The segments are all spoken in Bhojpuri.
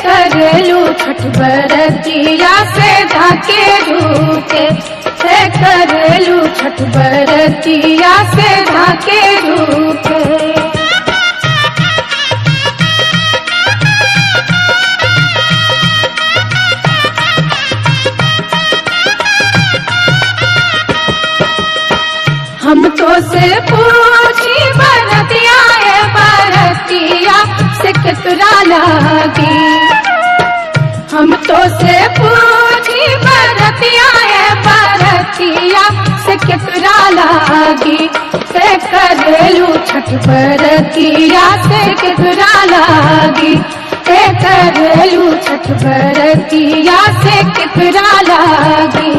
करेलू छठ बरतिया से झाके झूके, से करेलू छठ बरतिया से झाके झूके। हम तो से पूछी बरतिया ए बरतिया से कितना लागी, हम तो से पूछी बरतिया ए बरतिया से कितना लागी, से करेलू छठ बरतिया से कितना लागी, से करेलू छठ बरतिया से कितना लागी।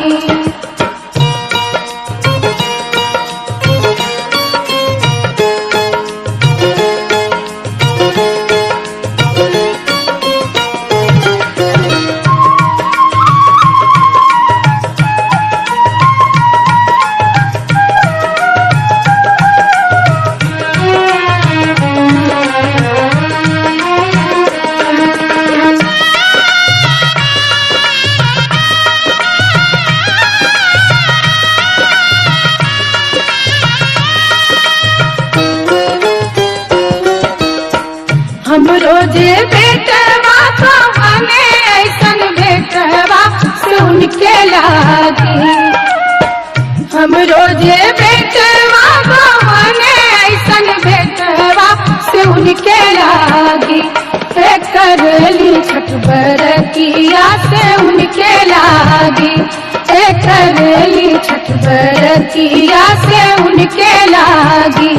हम रोजे बेटवा तो हमें ऐसन बेटवा सुन के लागी, हम रोजे बेटवा तो हमें ऐसन बेटवा सुन के लागी, से करली छठ बरतिया से उनके लागी, से करली छठ बरतिया से उनके लागी।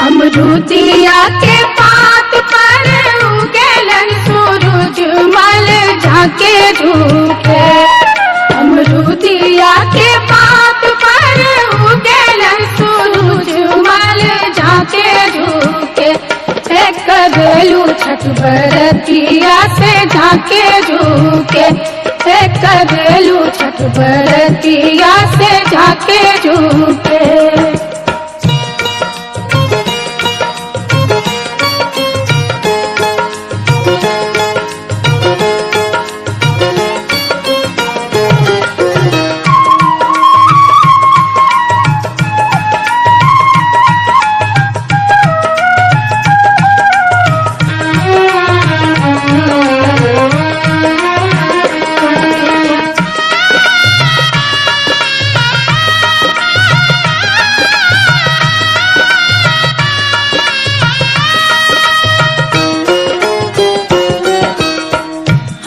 अमरूदिया के पात पर उगेलन सूरज मल झाके झूके, अमरूदिया के पात पर उगेलन सूरज मल झाके झूके, से करेलू छठ बरतिया से झाके झूके, से करेलू छठ बरतिया से झाके झूके।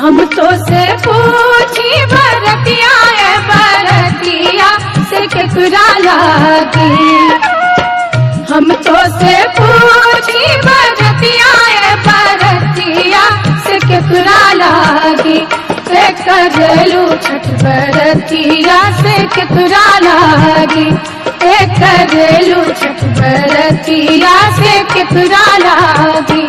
हम तो से पूछी बरतिया ए बरतिया से केकरा लागी, हम तो से पूछी बरतिया ए बरतिया से केकरा लागी, से करेलू छठ बरतिया से केकरा लागी, से करेलू छठ बरतिया से केकरा लागी।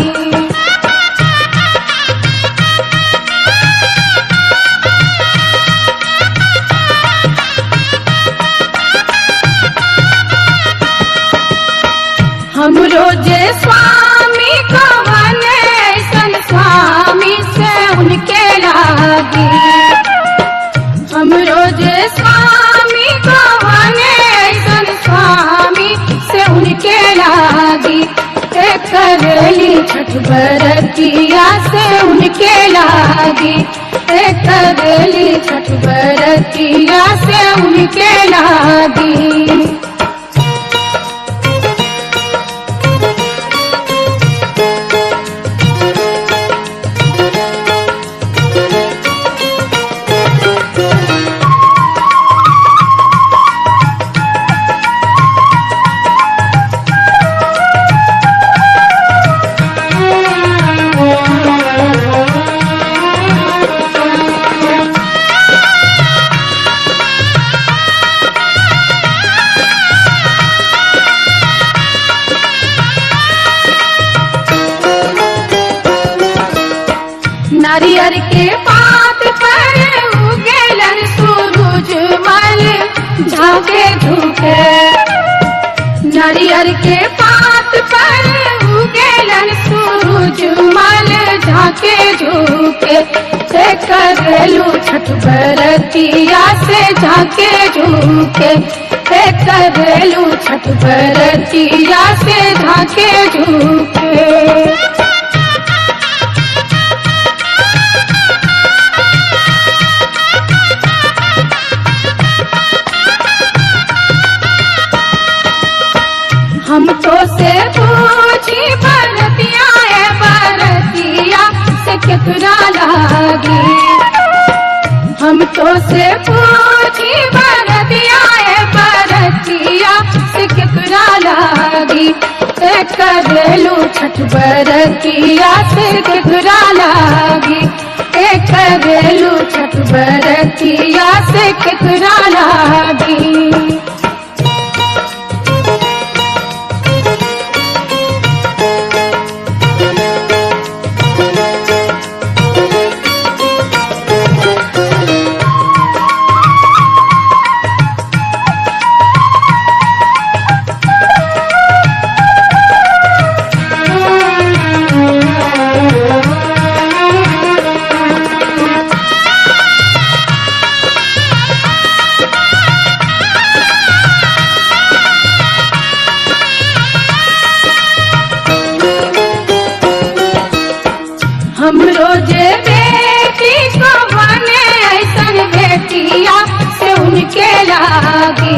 हम रोजे स्वामी कवन ऐसन स्वामी से उनके लागी, हम रोजे स्वामी कवन ऐसन स्वामी से उनके लागी, से करेली छठ बरतिया से उनके लागी, से करेली छठ बरतिया से उनके लागी। नारियर के पात पर उगेलन सूरज झाके झूके। नारियल के पात पर उगेलन सूरज मल झाके झूके। से करेलू छठ बरतिया से झाके झूके। से करेलू छठ बरतिया से झाके झूके। हम तो से पूछी बरतिया ए बरतिया से केकरा लागी। हम तो से पूछी बरतिया ए बरतिया से केकरा लागी। से करेलू छठ बरतिया से केकरा लागी। ए करेलू छठ बरतिया से केकरा लागी। हम रोजे बेटी को बने ऐसन बेटिया से उनके लागी।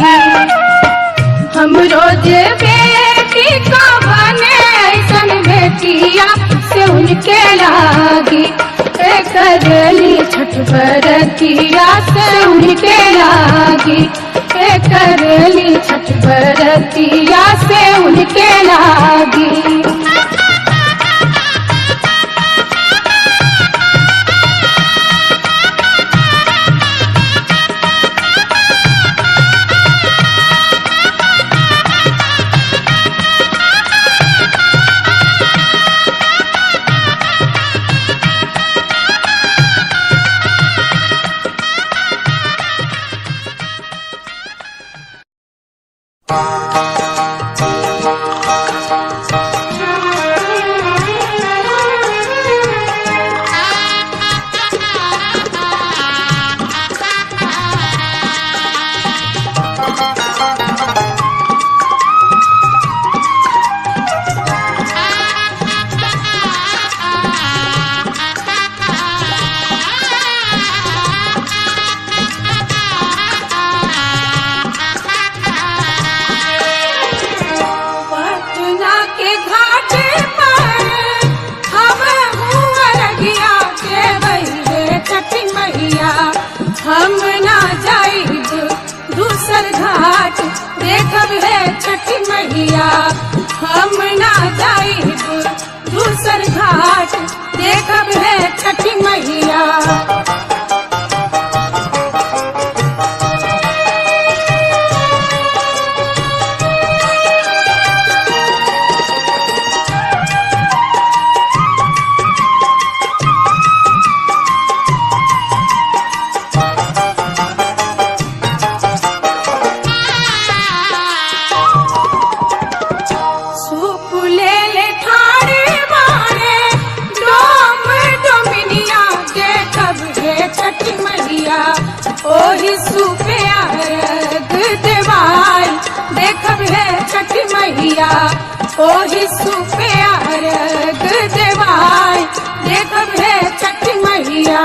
हम रोजे बेटी को बने ऐसन बेटिया से उनके लागी। ए करेली छठ बरतिया से उनके लागी। ए करेली छठ बरतिया से उनके लागी। पटना के घाट पर हम अरगिया के बहिरे छठी मैया। हम ना जाइब दूसर घाट देखब है छठी मैया। हम ना जाइब दूसर घाट देखब है छठी मैया। सूप ले ले ठाड़े मारे डोम डोमिनिया देखब हे छठी मैया। ओही सूपे अर्घ देवाई देखब हे छठी मैया। ओही सूपे अर्घ देवाई देखब हे छठी मैया।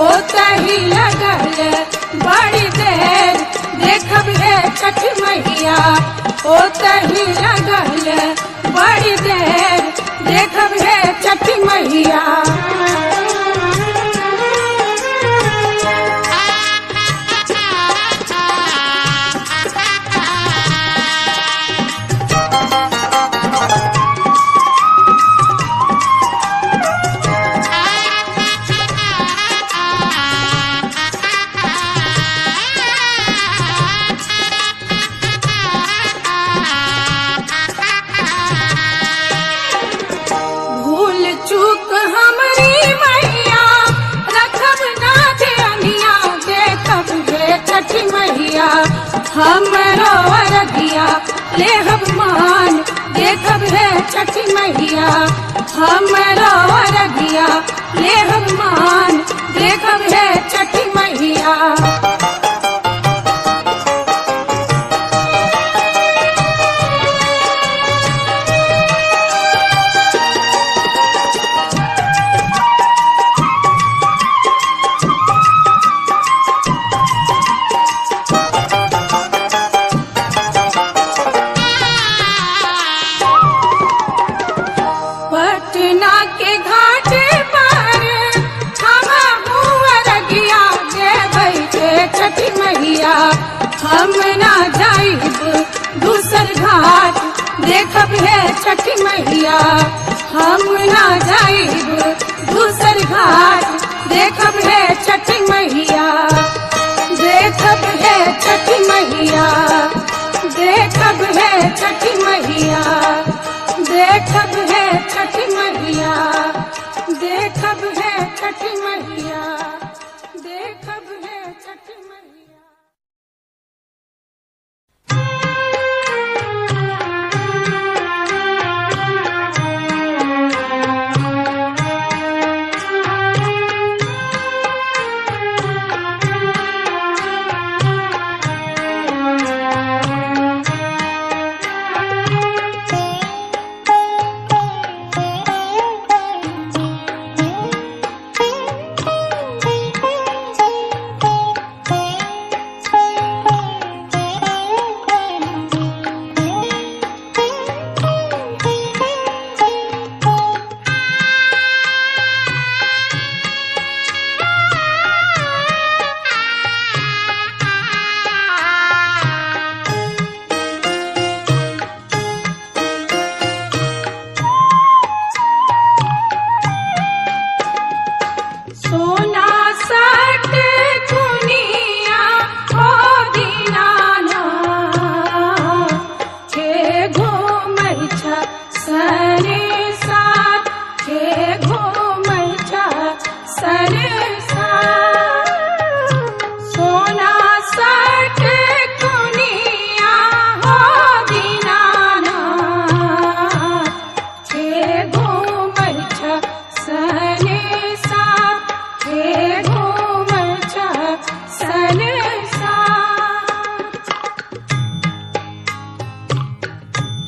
ओतही लगल बड़ी देर देखब हे छठ मैया, ओतही लगल बड़ी देर देखब हे छठ मैया। भूल चूक हमरी मैया रखब ना ध्यानिया, देखब हे छठ मैया हमरो अरगिया लेहब मान, देखब हे छठ मैया हमरो अरगिया लेहब मान, देखब हे छठ मैया। पटना के घाट पर हम अरगिया देबै के छठ मैया, हम ना जाइब दूसर घाट देखब हे छठ मैया, हम ना जाइब दूसर घाट देखब हे छठ मैया, देखब हे छठ मैया, देखब हे छठ मैया, देखब है छठ मैया, देखब है छठ मैया।